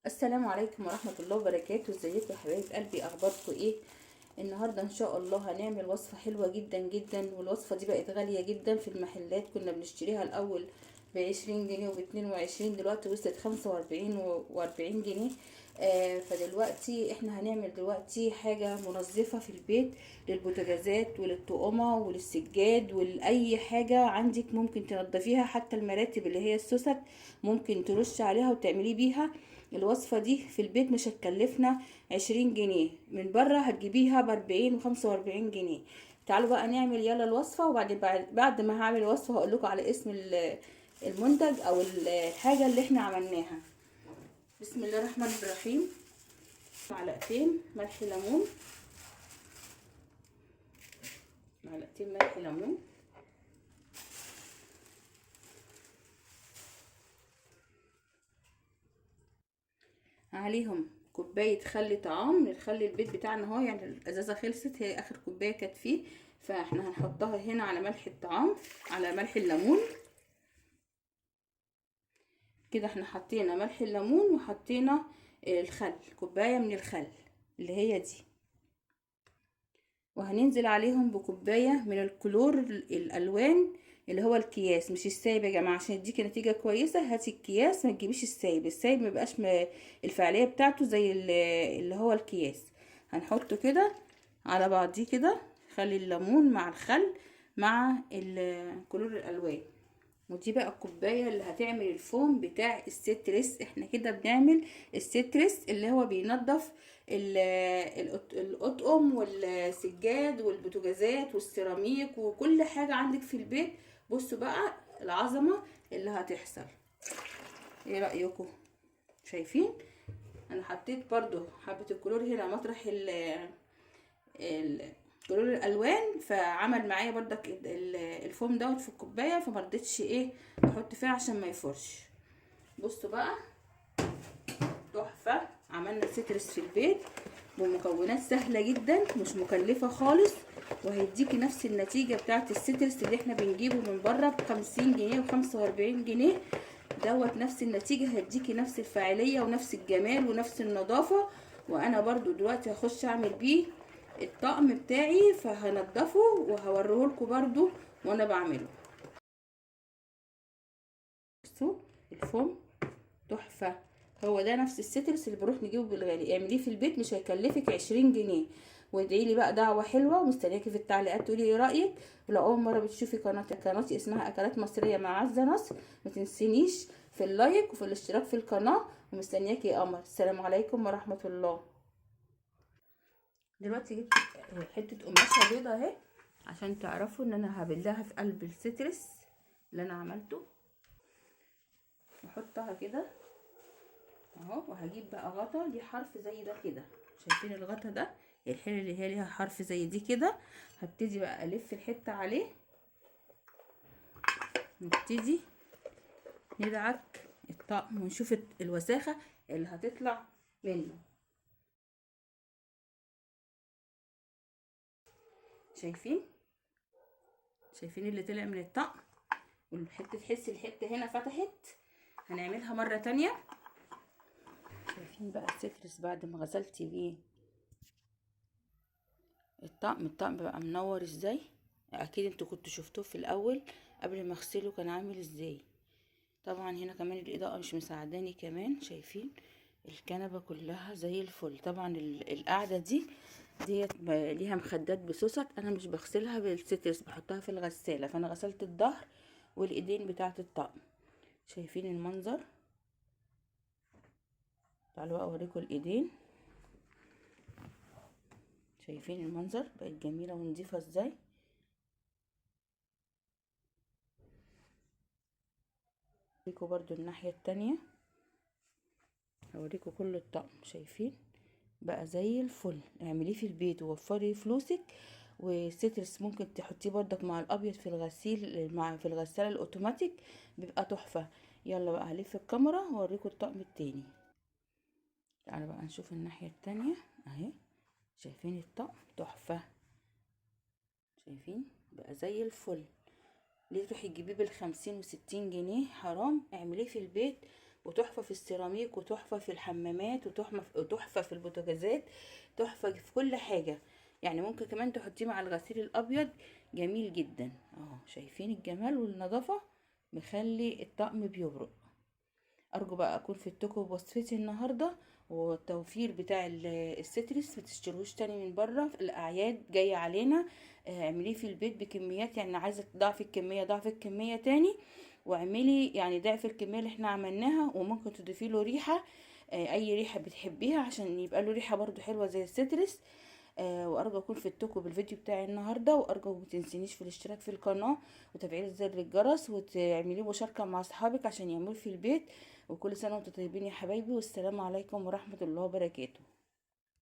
السلام عليكم ورحمة الله وبركاته. ازيكم يا حبايب قلبي؟ اخباركم ايه؟ النهاردة ان شاء الله هنعمل وصفة حلوة جدا جدا، والوصفة دي بقت غالية جدا في المحلات، كنا بنشتريها الاول ب20 جنيه وب22، دلوقتي وصلت 45 و40 جنيه. فدلوقتي احنا هنعمل دلوقتي حاجة منظفة في البيت للبوتاجازات وللطقمة وللسجاد ولأي حاجة عندك ممكن تنظفيها، حتى المراتب اللي هي السوست ممكن ترش عليها وتعملي بيها. الوصفة دي في البيت مش هتكلفنا 20 جنيه، من بره هتجيبيها ب40 و45 جنيه. تعالوا بقى نعمل يلا الوصفة، وبعد بعد ما هعمل الوصفة هقول لكم على اسم المنتج او الحاجة اللي احنا عملناها. بسم الله الرحمن الرحيم. معلقتين ملح ليمون، معلقتين ملح ليمون، عليهم كوباية خل طعام من الخل البيت بتاعنا اهو، يعني الازازه خلصت، هي اخر كوباية كانت فيه، فاحنا هنحطها هنا على ملح الطعام، على ملح الليمون. كده احنا حطينا ملح الليمون وحطينا الخل، كوباية من الخل اللي هي دي، وهننزل عليهم بكوبايه من الكلور الالوان اللي هو الكياس، مش السايب يا جماعة، عشان يديكي نتيجة كويسة هاتي الكياس، ما تجيبيش السايب، السايب ما بيبقاش الفعالية بتاعته زي اللي هو الكياس. هنحطه كده على بعضيه كده، خلي الليمون مع الخل مع كلور الالوان. ودي بقى الكوباية اللي هتعمل الفوم بتاع الستريس. احنا كده بنعمل الستريس اللي هو بينظف القطقم والسجاد والبوتاجازات والسيراميك وكل حاجة عندك في البيت. بصوا بقى العظمة اللي هتحصل، ايه رايكم؟ شايفين؟ انا حطيت برضو حبه الكلور هنا مطرح كلور الالوان، فعمل معايا بردك الفوم دوت في الكوباية، فمرضتش ايه احط فيها عشان ما يفرش. بصوا بقى تحفة، عملنا ستريس في البيت بمكونات سهلة جدا، مش مكلفة خالص، وهيديكي نفس النتيجة بتاعه الستريس اللي احنا بنجيبه من بره ب50 جنيه و45 جنيه دوت. نفس النتيجة، هيديكي نفس الفاعلية ونفس الجمال ونفس النظافة. وانا برضو دلوقتي هخش اعمل بيه الطقم بتاعي، فهنضفه وهوريه لكم برضو وانا بعمله. بصوا الفوم تحفة، هو ده نفس السترس اللي بروح نجيبه بالغالي. اعمليه في البيت مش هيكلفك 20 جنيه. وادعي لي بقى دعوه حلوة، ومستنياكي في التعليقات تقولي ايه رايك. ولو اول مرة بتشوفي قناتي اسمها اكلات مصرية مع عزه نصر، ما تنسينيش في اللايك وفي الاشتراك في القناة، ومستنياكي يا قمر. السلام عليكم ورحمة الله. دلوقتي جبت حتة قماشة بيضة اهي عشان تعرفوا ان انا هبلها في قلب السترس اللي انا عملته، واحطها كده اهو. وهجيب بقى غطا ليه حرف زي ده كده، شايفين الغطا ده؟ الحلة اللي هي ليها حرف زي دي كده. هبتدي بقى الف الحتة عليه، نبتدي ندعك الطقم ونشوف الوساخه اللي هتطلع منه. شايفين؟ شايفين اللي طلع من الطقم؟ والحتة تحس الحتة هنا فتحت. هنعملها مرة تانية. شايفين بقى السترس بعد ما غسلتي بيه الطقم، الطقم بقى منور ازاي؟ اكيد انتوا كنتوا شفتوه في الاول قبل ما اغسله كان عامل ازاي. طبعا هنا كمان الاضاءة مش مساعداني كمان. شايفين الكنبة كلها زي الفل. طبعا القعدة ديت ليها مخدات بسوست، انا مش بغسلها بالسترس، بحطها في الغسالة، فانا غسلت الظهر والايدين بتاعه الطقم. شايفين المنظر؟ تعالوا بقى اوريكم الايدين. شايفين المنظر؟ بقت جميلة ونظيفه ازاي. اوريكم برضو الناحية التانية، هوريكم كل الطقم. شايفين بقى زي الفل. اعمليه في البيت ووفري فلوسك. وسترس ممكن تحطيه بردك مع الابيض في الغسيل، مع في الغسالة الاوتوماتيك، بيبقى تحفة. يلا بقى هلف الكاميرا واوريكم الطقم التاني. تعالوا بقى نشوف الناحية التانية اهي. شايفين الطقم تحفة؟ شايفين بقى زي الفل. ليه تروحي تجيبيه بال50 و60 جنيه؟ حرام. اعمليه في البيت وتحفه في السيراميك، وتحفه في الحمامات، وتحفه في البوتاجازات، تحفة في كل حاجة. يعني ممكن كمان تحطيه مع الغسيل الابيض، جميل جدا اهو. شايفين الجمال والنظافة، مخلي الطقم بيبرق. ارجو بقى اكون فدتكم بوصفتي النهارده، والتوفير بتاع السترس ما تشتروش تاني من بره، في الاعياد جاية علينا. اعمليه في البيت بكميات، يعني عايزه تضاعفي الكمية ضعف الكمية تاني، واعملي يعني ضعف الكمية اللي احنا عملناها، وممكن تضيفي له ريحه، اي ريحه بتحبيها عشان يبقى له ريحه برده حلوة زي السترس. وارجو اكون فدتكم بالفيديو بتاعي النهارده، وارجو ما تنسينيش في الاشتراك في القناة وتفعيل زر الجرس، وتعمليه مشاركة مع اصحابك عشان يعملوه في البيت. وكل سنة وانتم طيبين يا حبايبي، والسلام عليكم ورحمة الله وبركاته.